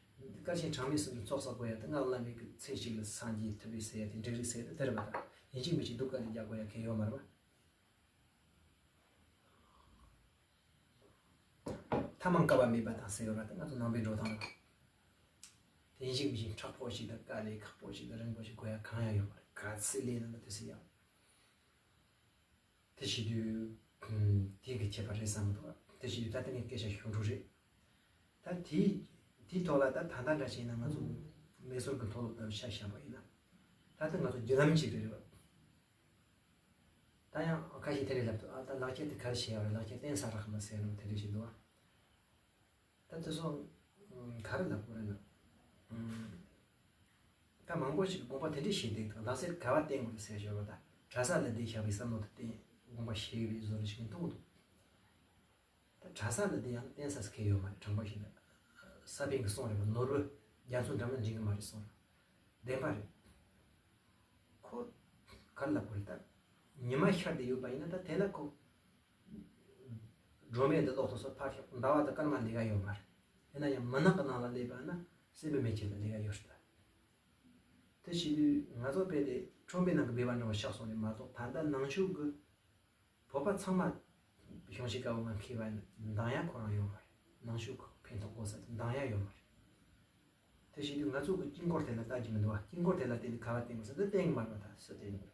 སྐལ་ཆེན་གྲངས་མེད་གསུམ་གྱི་ཚོགས་བསགས་དགོས་ཡ་དེ་སྔགས་བླ་མེད་ཀྱི་ཚེ་གཅིག་ལ་སངས་རྒྱས་ཐུབ་པའི་ཟེར་ཡ་དེ་འགྲིག་རེད་ཟེར་ཡ་དེ་དེ་རེད་པ། ད་ཡིན་གཅིག་མིན་གཅིག་སྡུག་དཀའ་ལས་རྒྱག་དགོས་ཡ་གང་ཡང་ཡོད་མ་རེད་པ། ཐ་མང་བསྐལ་པ་མེད་པ་དང་ཟེར་བ་ལ་ད་ང་ཚོ་ནང་པའི་འགྲོ་སྟངས་རེད། དེ་ཡིན་གཅིག་མིན་གཅིག་མཁྲེགས་པོ་ཞིག་དང་དཀའ་ལས་ཁག་པོ་ཞིག་དང་རིང་པོ་ཞིག་དགོས་ཡ་གང་ཡང་ཡོད་མ་རེད། ག་ཚོད་ལས་ན་ན་དེ་ཚོད་ཡག་དེ་བྱེད་དུས་དེ་གི་ཁྱད་པར་རེད་བསམ་གི་འདུག་དེ་བྱེད་དུས་ད་ལྟ་ངས་སྐད་ཆ་ཞུ་འགྲོ་རེད། ད་དེ་དེའི་ཐོག་ལ་ད་ད་ལྟ་འདྲ་བྱས་ན་ང་ཚོ་མེ་སོར་གི་མཐོ་སློབ་དང་ཆ་བཞག་པ་ཡིན་ན། ད་ལྟ་ང་ཚོ་བརྒྱུད་ལམ་གཅིག་རེད་རེད་བ། ད་ཡང་ཁ་ཤས་དེ་རེད་ལབ་འདུག་ཨ་ད་ལག་ཁྱེར་དེ་ག་རེ་བྱེད་ཡ་རེད། ལག་ཁྱེར་བསྟན་ས་རག་མ་ཟེར་ནོ་དེ་འདྲ་ཞིག་འདུག་ཨ། ད་དེ་ཚོ་ག་རེ་ལབ་དགོས་རེད་ན། ད་མང་པོ་ཞིག་དགོངས་པ་དེ་འདྲ་བཞེས་བསྡད་འདུག་ལག་ཁྱེར་ག་བ་བསྟན་དགོས་རེད་ཟེར་ཞོར་བ། ད་གྲྭ་ས་ལ་བསྡད་བཞག་པའི་བསམ་བློ་དེ་བསྟན་དགོངས་པ་བཞེས་ཡོད་པའི་བཟོ་འདྲ་ཞིག་མཐོང་གི་འདུག་ད་གྲྭ་ས་ལ་དེ་ཡང་བསྟན་ས་སུ་གལ་ཡོད་མ་རེད། དྲང་པོ་བཤད་ན། ས་པཎ་གྱི་གསུང་རེད་པ། ནོར་བུ་རྒྱ་མཚོ་འགྲམ་ན་འགྲིམ་གི་མ་རེད་གསུང་རེད། བདེན་པ་རེད། ཁོ་ག་རེ་ལབ་དགོས་རེད་ད། ཉི་མ་ཤར་ཏེ་ཡོད་པ་ཡིན་ན་ད་དེ་ལ་ཁོ་སྒྲོན་མེ་འདི་ལོག་ཐུབ་ས་ཕར་ཤོག་ཟླ་བ་དང་སྐར་མ་ལས་ཀ་ཡོད་མ་རེད། ཡིན་ན་ཡང་མུན་ནག་གི་ནང་ལ་སླེབས་པ་ན་སྲིན་བུ་མེ་ཁྱེར་ལ་ལས་ཀ་ཡོད་རེད་ད། དེ་བྱེད་དུས་ང་ཚོ་དཔེ་དེ་ཁྲོན་པའི་ནང་གི་སྦལ་པ་འདྲ་བོ་ཆགས་སོང་རེད་མ་གཏོགས། ད་ལྟ་ནང་ཆོས་ཀྱི་བོད་པ་ཚང་མ་གཞུང་ཞིག་དཀའ་བོ་ང་མཁས་པ་འདང་ཡ་ཁོ་རང་ཡོད་མ་རེད། ནང་ཆོས་ཁོ་ཕན་ཐོགས་གོ་ས་འདང་ཡ་ཡོད་མ་རེད། དེ་བྱེད་དུས་ང་ཚོ་གི་དཀྱིལ་འཁོར་དེ་ལ་ལྟ་རྒྱུ་མི་འདུག་བ། དཀྱིལ་འཁོར་དེ་ལ་བརྟེན་ནས་ག་བ་བརྟེན་དགོས་ཟེར་ན་ད་བརྟེན་གི་མ་རེད་པ། ད་སུ་བརྟེན་དགོས།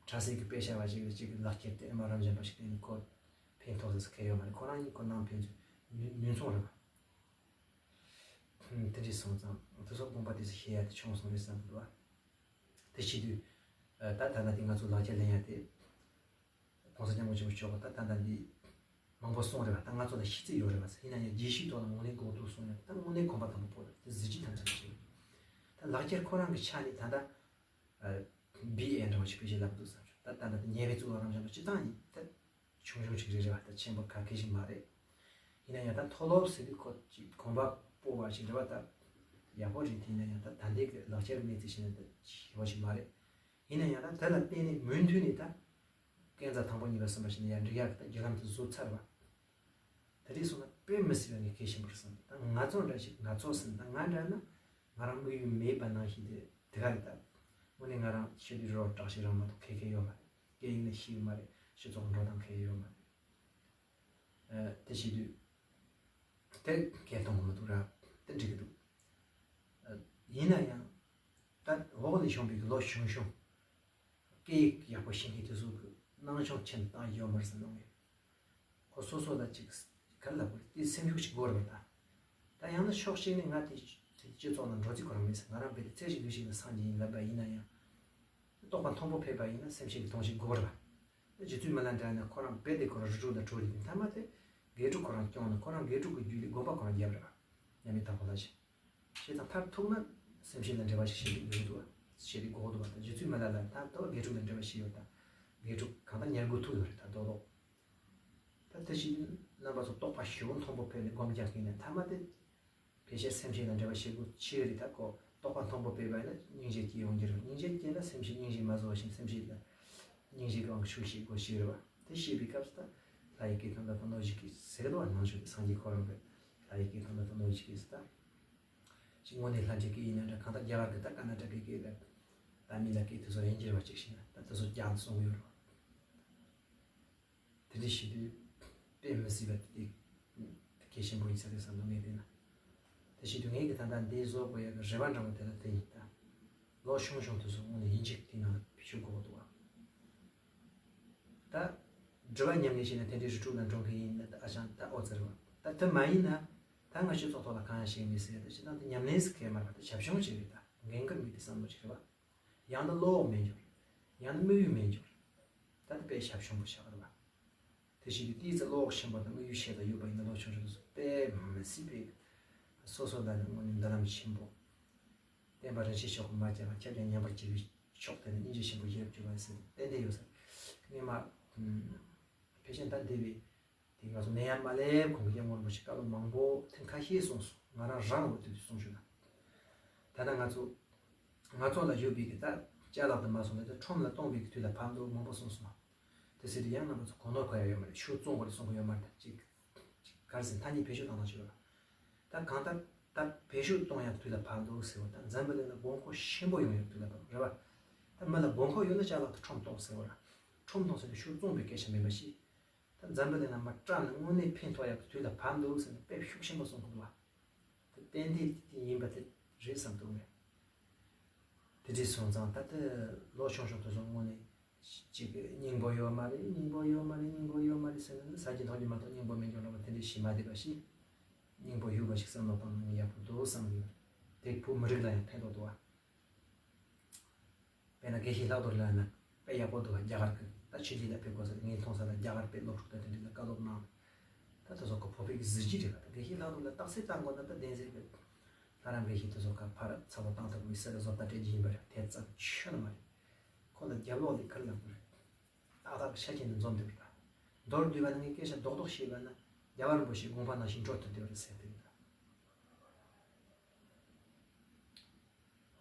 གྲྭ་སའི་གི་དཔེ་ཆ་བ་ཞིག་ལ་གཅིག་གི་ལག་ཁྱེར་དེ་ཨེ་མ་རབ་འབྱམས་པ་ཞིག་བརྟེན་ནས་ཁོ་ཕན་ཐོགས་ས་སུ་གལ་ཡོད་མ་རེད། ཁོ་རང་ཉིད་ཁོ་ནང་ཕན་ཚུན་ནུས་མཚུངས་རེད་པ། དེ་འདྲས་སོང་ཙང་དེ་ཚོ་དགོངས་པ་དེ་ཚོ་བཞེས་ཡ་དེ་བྱུང་སོང་རེད་བསམ་གི་འདུག་བ། དེ་བྱེད་དུས། ད་ད་ལྟ་དེ་ང་ཚོ་ལག་ཁྱེར་ལེན་ཡ་དེ། ༸གོང་ས་༸སྐྱབས་མགོན་ཆེན་པོ་མཆོག་གིས་ད་ད་ལྟ་འདི་མང་པོ་གསུངས་རེད་བ། ད་ང་ཚོ་ལ་ཤེས་ཚད་ཡོད་རེད་བ། ཡིན་ན་ཡང་རྒྱས་བཤད་ཐོག་ལ་དངོས་གནས་གོ་བསྡུར་གསུངས་ཡ་ད་དངོས་གནས་གོམ་པ་དང་པོ་སྤོ་རེད། དེ་གཟི་བརྗིད་དམ་བཅའ་ཞིག་རེད། ད་ལག་ཁྱེར་ཁོ་རང་གི་ཆ་ནས་ད་ལྟ་བི་ཨེ་འདྲ་བ་ཞིག་བེད་སྤྱོད་ལབ་འདུག་བསམ་བྱུང་། ད་ད་ལྟ་དེ་ཉེ་བའི་གཙུག་ལག་རབ་འབྱམས་པ་སྤྱི་བཏང་ཡིན་ད། ཆུང་ཆུང་ཅིག་རེད་རེད་བ། ད་ཆེན་པོ་ག་གེ་ཞིག་མ་རེད། ཡིན་ན་ཡང་ད་མཐོ་སློབ་ཟེར་དུས་ཁོ་ཅིག་གོམ་པ་སྤོ་བ་ཞིག་རེད་བ། ད་ཡག་པོ་རེད། དེ་ཡིན་ན་ཡང་ད་ད་ལྟའི་གི་ལག་ཁྱེར་གནས་ཚུལ་ཞིག་ན་ད་ཞི་བ་ཞིག་མ་རེད། ཡིན་ན་ཡང་ད་དེ་ལ་བརྟེན་ནས་མུ་མཐུད་ནས་ད་སྐས་འཛེག་དང་པོ་གཉིས་པ་གསུམ་པ་ཞིག་ནས་ཡར་འགྲིག་ཡག་གི་ད་བརྒྱུད་ལམ་དེ་བཟོ་ཚར་བ། ད་རེས་སོང་ན་དཔེ་མི་སྲིད་པ་ངས་གལ་ཆེན་པོ་རེད་བསམ། ད་ང་ཚོ་འདྲ་ཞིག་ང་ཚོ་ཟེར་ན་ད་ང་འདྲ་ན་ང་རང་དམིགས་ཡུལ་མེད་པ་ནང་བཞིན་དེ་དེ་ག་རེད་ད། དངོས་གནས་ང་རང་ཤེས་དུས་རོ་དྲག་ཞིག་རང་མ་གཏོགས་ཁེ་ཁེ་ཡོད་མ་རེད། སྐད་ཡིག་ནི་ཤེས་ཡོད་མ་རེད། སྤྱི་ཚོགས་འགྲོ་སྟངས་ཁེ་ཡོད་མ་རེད། དེ་བྱེད་དུས་དེ་གལ་གཏོང་གི་མི་འདུག་ར། དེ་འགྲིག་གི་འདུག་ཡིན་ན་ཡང་ད་འོག་ནས་བྱུང་བའི་ལོ་ཆུང་ཆུང་སྐད་ཡིག་ཡག་པོ་ཤེས་མཁན་དེ་ཚོ་གི་སྣང་ཆུང་ཆེན་བཏང་ཡོད་མ་རེད་བསམ་མྱོང་ངས། ཁོ་སོ་སོ་ལ་ཅིག་ག་རེ་ལབ་དགོས་རེད། དེ་སེམས་ཤུགས་ཤིག་དགོས་རེད་པ་ད། ད་ཡང་ན་ཕྱོགས་གཅིག་ནས་ང་དེ་དེ་སྤྱི་ཚོགས་ནང་འགྲོ་རྩིས་ཁོ་རང་མེད་ཟེར། ང་རང་རྦད་དེ་ཚེ་གཅིག་ལུས་གཅིག་ལ་སངས་རྒྱས་ཡིན་ལབ་པ་ཡིན་ན་ཡང་། རྟོགས་པ་མཐོན་པོ་ཕེབས་པ་ཡིན་ན་སེམས་ཤེས་ཀྱི་དོན་ཞིག་དགོས་རེད་པ། རྗེ་བཙུན་མི་ལ་འདྲ་ན་ཁོ་རང་རྦད་དེ་ཁོ་རང་རི་ཁྲོད་ལ་བྲོས་ཏེ་མཐའ་མ་དེ་དགེ་ཕྲུག་ཁོ་རང་སྐྱོང་ན་ཁོ་རང་དགེ་ཕྲུག་གི་རྒྱུད་ལས་དགོན་པ་ཁོ་རང་རྒྱབ་རེད་པ། མཉམ་མེད་དྭགས་པོ་ལ་བྱེད། བྱས་ཙང་མཐར་ཐུག་ན་སེམས་ཤེས་ལ་འབྲེལ་བ་ཞིག་བྱེད་དགོས་འདུག་བ། བྱེད་དགོས་འདུག་བ། ད་རྗེ་བཙུན་མི་ལ་ལ་ད་དོ་དགེ་ཕྲུག་ལ་འབྲེལ་བ་ཞིག་ཡོད་ད། དགེ་ཕྲུག་གང་ལྟར་ཉར་དགོས་ཐུག་ཡོད་རེད་ད་རྡོག་རྡོག་ད་དེ་བཞིན་རྣམ་པ་ཚོ་རྟོགས་པ་ཞེ་པོ་མཐོན་པོ་ཕེབས་ནས་སྒོམ་རྒྱག་མཁན་ནས་མཐའ་མ་དེ། ཕལ་ཆེར་སེམས་ཤེས་དང་འབྲེལ་བ་བྱེད་དགོས་ཆེ་རེད་ད། ཁོ་རྟོགས་པ་མཐོན་པོ་སྤེལ་བ་ཡིན་ན་སྙིང་རྗེ་སྐྱེ་ཡོང་གི་རེད། སྙིང་རྗེ་སྐྱེས་ན་སེམས་ཤེས་སྙིང་རྗེ་མ་བཟོ་བ་བཞིན་སེམས་ཤེས་དང་སྙིང་རྗེ་གི་དབང་གིས་ཆོས་ཤེས་དགོས་ཤེས་རེད་བ། དེ་ཤེས་པའི་སྐབས་སུ་ད་ལྷ་ཡི་སྐད་དང་ལྡན་པ་ནོར་བཞི་སྐྱེས་ཟེར་གི་འདུག་བ། ནང་ཆོས་ཀྱི་སངས་རྒྱས་ཁོ་རང་གི་ལྷ་ཡི་སྐད་དང་ལྡན་པ་ནོར་བཞི་སྐྱེས་ཟེར་ད། ཅིག་དངོས་གནས་ལྷ་འདྲེ་སྐད་ཡིན་ན་འདྲ། གང་ལྟར་རྒྱ་གར་གི་ད་ཀར་ནཱ་ཊ་ཀའི་སྐད་ལ་ད་མི་ལ་སྐད་དེ་ཚོ་ཡིན་གྱི་རེད་བ། ཅིག་བྱས་ན་ད་དེ་ཚོ་རྒྱག་གསུང་གི་ཡོད་རེད་བ། དེ་འདྲ་བྱེད་དུས་དཔེ་མི་སྲིད་པ་དེ་གལ་ཆེན་པོ་ཡིན་ས་རེད་བསམ་འདུག་ངས་བལྟས་ན། དེ་བྱེད་དུས་ངས་ཀྱི་ད་ལྟ་འདི་བཟོ་དགོས་ཡག་གི་རེ་བ་འདྲ་བོ་དེ་ལ་དེ་ཡིན་ད། ལོ་ཆུང་ཆུང་དེ་ཚོ་དངོས་ནས་ཡིན་གཅིག་དེ་ནང་ལ་ཞུགས་དགོས་འདུག་བ། ད་དྲི་བ་མཉམ་ལས་བྱས་ན་དེ་འདྲའི་རི་ཁྲོད་ལ་འགྲོ་མཁན་ཡིན་ན་ད་ཨ་ཅང་ད་ཨོ་ཙི་རེད་བ། ད་དེ་མ་ཡིན་ན་ད་ང་སྤྱི་ཚོགས་ཐོག་ལ་གང་ཡང་བཤད་མེད་ཟེར་ཡ་ད་སྤྱིར་བཏང་དེ་ཉམས་ལེན་ཟེར་མཁན་མ་རེད་བ། ད་བྱ་བྱུང་ཅིག་རེད། ད་འགན་ཁུར་མེད་དེ་བསམ་བློ་ཅིག་རེད་བ། ཡང་ན་བློ་འོག་མེད་འགྱུར། ཡང་ན་དམིགས་ཡུལ་མེད་འགྱུར། ད་ལྟ་དཔེ་ཞབས་ཞུམ་པོ་ཆགས་རེད་བ། དེ་བཞིན་དུ་ཏོག་ཙམ་བློ་འོག་ཆེན་པོ་དང་དམིགས་ཡུལ་ཆེ་ཙམ་ཡོད་པ་ཡིན་ན་ལོ་ཆུང་ཆུང་དུ་དཔེ་མི་སྲིད་པའི་སོ་སོ་ལ་ནི་དངོས་གནས་མདུན་ལམ་ཆེན་པོ། བསྟན་པ་རིན་ཆེན་མཆོག་གི་མ་བཅད་པ་ཁྱབ་ཀྱང་ཉམས་པར་བྱེད་པའི་ཕྱོགས་དེ་ནི་སྙིང་རྗེ་ཆེན་པོ་ཡིད་རབ་གྱུར་པ་ཟེར་ཏན་ཏན་ཡོད་ཟེར། ངས་མ་ཕལ་ཆེར་ད་འདས་པའི་དེ་ང་ཚོ་ནད་ཡམས་མ་སླེབས་གོང་གི་སྐྱབས་མགོན་རིན་པོ་ཆེ་བཀའ་སློབ་མང་པོ་ཐེངས་ཁ་ཤས་གསུངས་སོང་། ང་རང་རང་འོས་བསྡུ་གསུངས་ཞུ་ན། ད་ལྟ་ང་ཚོ་ང་ཚོ་ལ་ཡོད་པའི་གི་ད་ཅ་ལག་དུ་མ་སོང་ལ་ད་ཁྲོམ་ལ་གཏོང་བའི་གི་དུས་ལ་བབ་འདུག་མང་པོ་གསུངས་སོང་། དེ་ཟེར་དུས་ཡང་རྣམ་པ་ཚོ་གོ་ནོར་གོ་ཡ་ཡོད་མ་རེད། ཤུགས་བཙོང་དགོས་རེད་གསུང་གི་ཡོད་མ་རེད། ཅིག་ག་རེ་ཟེར་ཐ་སྙད་བེད་སྤྱོད་བཏང་ན་ཞུ་བ། ད་གང་ལྟར་ད་བེད་སྤྱོད་གཏོང་ཡག་དུས་ལ་བབ་འདུག་ཟེར་བ། ད་འཛམ་བུ་གླིང་ལ་དགོས་མཁོ་ཆེན་པོ་ཡོང་ཡག་དུས་ལ་བབ་རེད་བ། ད་མི་ལ་དགོས་མཁོ་ཡོད་ན་ཅ་ལག་ཏུ་ཁྲོམ་གཏོང་ཟེར་བ་ར། ཁྲོམ་གཏོང་ཟེར་ནས་ཤུགས་བཙོང་པའི་སྐད་ཆ་མིན་པ་ཞིག་ད་འཛམ་བུ་གླིང་ལ་མ་སྤྲད་ན་དངོས་གནས་ཕན་ཐོགས་ཡག་གི་དུས་ལ་བབ་འདུག་ཟེར་ནས་དཔེ་ཤུགས་ཆེན་པོ་གསུང་གི་འདུག་བ། དེ་ཏན་ཏན་དེ་ཡིན་པ་དེ་རེད་བསམ་འདུག་ངས། དེ་འདྲས་སོང་ཙང་ད་ལྟ་ལོ་ཆུང་ཆུང་དེ་ཚོ་དངོས་གནས་ཅིག་སྙིང་པོ་ཡོད་མ་རེད། སྙིང་པོ་ཡོད་མ་རེད། སྙིང་པོ་ཡོད་མ་རེད་ཟེར་ནས་ཟ་རྒྱུ་འཐུང་རྒྱུ་མ་གཏོགས་སྙིང་པོ་མེད་འགྱོ་ར་བ་དེ་འདྲས་ཞིག་མ་བསྡད་པ་ཞིག་སྙིང་པོ་ཡོད་པ་ཞིག་བསམ་བློ་བཏང་ན་ཡག་པོ་འདུག་བསམ་གི་ཡོད། དེ་བོད་མི་རིགས་ལ་ཡང་ཕན་ཐོགས་འདུག་བ། དཔེར་ན་དགེ་བཤེས་ལྷག་རྡོར་ལགས་ན་དཔེ་ཡག་པོ་འདུག་རྒྱ་གར་གི་ད་ཆོས་ལུགས་ལ་ཕེབས་དགོས་ཟེར་ངས་མཐོང་ས་ལ་རྒྱ་གར་དཔེ་སློབ་ཕྲུག་དང་དེ་འདྲ་ལ་བཀའ་སློབ་གནང་། ད་དེ་ཚོ་གི་བོད་པའི་གི་གཟི་བརྗིད་རེད་པ། ད་དགེ་བཤེས་ལྷག་རྡོར་ལ་རྟགས་གསལ་བཏང་དགོས་ན་ད་བདེན་ཟེར་གི། ལྷ་རམས་དགེ་བཤེས་དེ་ཚོ་ག་ཕར་ཚ་བོ་བཏང་ཐུབ་པའི་སེ་ར་བཟོ་ལྟ་སྤྲད་རྒྱུ་ཡིན་པ་རེད། དེ་ཙམ་ཆོད་ནི་མ་རེད། ཁོ་ལ་རྒྱབ་ལོག་ལས་ཁར་ལབ་དགོས་རེད། ཏག་ཏག་གི་ཆ་རྐྱེན་དེ་འཛོམས་བསྡད་པ་རེད། མདོར་བསྡུས་པ་ནི་ངས་སྐད་ཆ་རྡོག་རྡོག་བཤད་པ་ན་རྒྱལ་བ་རིན་པོ་ཆེའི་དགོངས་པ་ནང་བཞིན་འགྲོ་ཐུབ་བསྡད་པ་རེད་ཟེར་དེ་རེད་ད།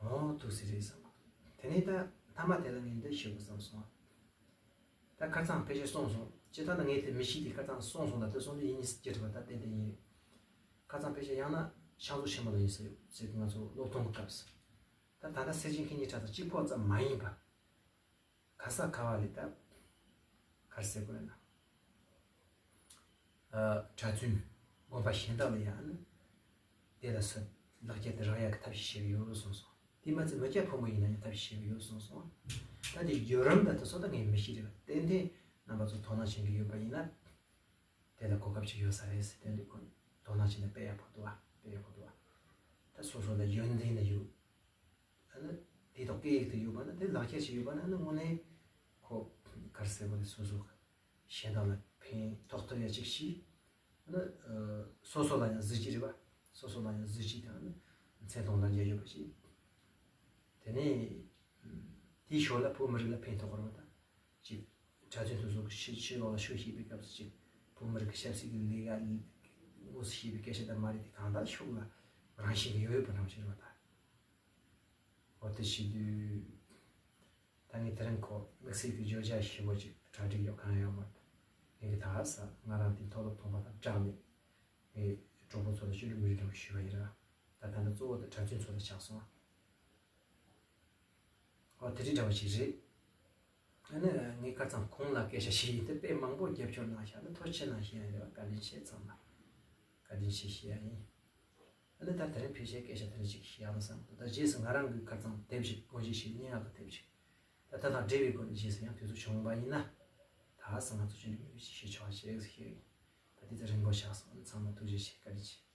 འོ་ཐུགས་སྲས་རེད་བསམ། དེ་ནས་ད་མཐའ་མ་དེ་ལ་ངས་འདི་ཞུ་དགོས་བསམ་སོང་། ད་ཁ་རྩང་ཕལ་ཆེར་སོང་སོང་། ཇི་ལྟར་ན་ངས་དེ་མི་ཤེས་དེ་ཁ་རྩང་སོང་སོང་ད་དེ་སོང་དུས་ཡིན་ནི་ཅི་རེད་པ་ད་ཏན་ཏན་ཡིན། ཁ་རྩང་ཕལ་ཆེར་ཡང་ན་ཤང་ཚོ་ཆེན་མོ་ལ་ཡིན་ས་ཡོད་ཟེར་གི་ང་ཚོ་སློབ་ཐོན་གི་སྐབས་སུ། ད་ད་ལྟ་སེར་ཆེན་ཁེ་ཉིན་ཁྲ་ཚང་གཅིག་པོ་ཙམ་མ་ཡིན་པ། ག་ས་ག་བ་ལས་ད་ག་རེ་ཟེར་དགོས་ན། ཨ་གྲྭ་བཙུན་དགོན་པ་གཞན་དག་ལ་ཡང་ནི་དེ་ལ་སོགས་ལག་ཁྱེར་དེ་རག་ཡག་གི་ཐབས་ཤེས་བྱེད་ཀྱི་ཡོད་གསུངས་སོང་། དེ་མ་ཚད་མི་སྐྱ་ཕོ་མོ་ཡིན་ན་ཡང་ཐབས་ཤེས་བྱེད་ཀྱི་ཡོད་གསུངས་སོང་། ད་དེ་བརྒྱུད་རིམ་དང་དེ་ཚོ་ད་ངས་མི་ཤེས་རེད་པ། ཏན་ཏན་རྣམ་པ་ཚོ་དོ་སྣང་བྱེད་ཀྱི་ཡོད་པ་ཡིན་ན། དེ་ལ་གོ་སྐབས་ཅིག་ཡོད་ས་རེད་ཟེར་དེ་འདྲ་ཁོ་དོ་སྣང་བྱས་ན་དཔེ་ཡག་པོ་འདུག་ཨ། དཔེ་ཡག་པོ་འདུག་ཨ། ད་སོ་སོ་ལ་ཡོན་ཏན་ལ་ཡོད། ཨ་ནི་དེ་དག་སྐད་ཡིག་ཏུ་ཡོད་པ་ན་དེ་ལག་ཁྱེར་ཞིག་ཡོད་པ་ན་ཨ་ནི་དངོས་གནས་ཁོ་ག་རེ་ཟེར་བ་ལས་སོ་སོ་གཞན་དག་ལ་ཕན་ཐོགས་ཐུབ་ཡ་ཅིག་ཤེས། ཨ་ནི་སོ་སོ་ལ་ཡང་གཟི་བརྗིད་རེད་པ། སོ་སོ་ལ་ཡང་གཟི་བརྗིད་དང་ཨ་ནི་མཚན་མཐོང་ལ་འཇལ་ཡོད་པ་ཞིག་དེ་ནས་དེའི་ཞོར་ལ་བོད་མི་རིགས་ལ་ཕན་ཐོགས་པ་རེད་པ་ད། ཅིག་གྲྭ་བཙུན་དེ་ཚོ་གི་ཕྱི་ཕྱི་ལོགས་ལ་ཆོས་བཤད་པའི་སྐབས་སུ་ཅིག་བོད་མི་རིགས་ཀྱི་ཆབ་སྲིད་ཀྱི་ལས་ཀ་དངོས་སུ་བཤད་པའི་སྐད་ཆ་དང་མ་རེད་དེ་གང་ལྟར་ཕྱོགས་ལ་རང་བཞིན་གྱི་ཡོད་ཡོད་པ་རང་བཞིན་རེད་པ་ད། འོ་དེ་བྱེད་དུས་ད་ངས་དེ་རིང་ཁོ་དམིགས་བསལ་གྱི་བརྗོད་བྱ་ཞིབ་པོ་ཅིག་གྲ་སྒྲིག་ཡོད་གང་ཡོད་མ་རེད། ངས་གི་ད་ས་ང་རང་དེ་མཐོ་སློབ་ཐོན་པ་དང་སྦྲགས་ནས་ངས་གྲོགས་པོ་ཚོ་ལ་ཤུགས་ལ་མི་རིགས་འདྲ་བོ་ཞུས་པ་ཡིན་ར། ད་ད་ནི་གཙོ་བོ་དེ་གྲྭ་བཙུན་ཚོ་ལ་ཆགས་སོང་ཨ། ཨོ་དེ་རིགས་འདྲ་བ་ཞིག་རེད། ཨ་ནི་ངས་ཁ་རྩང་ཁོང་ལ་སྐད་ཆ་བཤད་ཡིན་དེ་དཔེ་མང་པོ་རྒྱབ་སྐྱོར་གནང་ཤག་ནི་ཐུགས་རྗེ་གནང་ཞེས་ཡང་རེ་བ་བཀའ་དྲིན་ཆེ་ཚང་མ། བཀའ་དྲིན་ཆེ་ཞེས་ཡང་ཡིན། ཨ་ནི་ད་དེ་རིང་ཕལ་ཆེར་སྐད་ཆ་དེ་འདྲ་ཞིག་བཤད་ཡག་ལ་བསམ་འདུག་ད་རྗེས་སུ་ང་རང་གི་ཁ་རྩང་དེབ་ཞིག་དགོངས་བཞེས་ཞིག་སྙན་ངག་གི་དེབ་ཞིག་ད་ད་དང་འབྲེལ་བའི་སྒོ་ནས་རྗེས་སུ་ཡང་དུས་ཚོད་བྱུང་བ་ཡིན་ན། ད་ས་ང་ཚོ་ཅི་འདྲ་མི་འདྲ་ཞིག་བཤད་ཆོག་ཅེས་ཞིག་ད་དེ་ཚོ་རིང་པོ་བཞག་སོང་ཚང་མ་ཐུགས་རྗེ་ཆེ་བཀའ་དྲིན་ཆེ།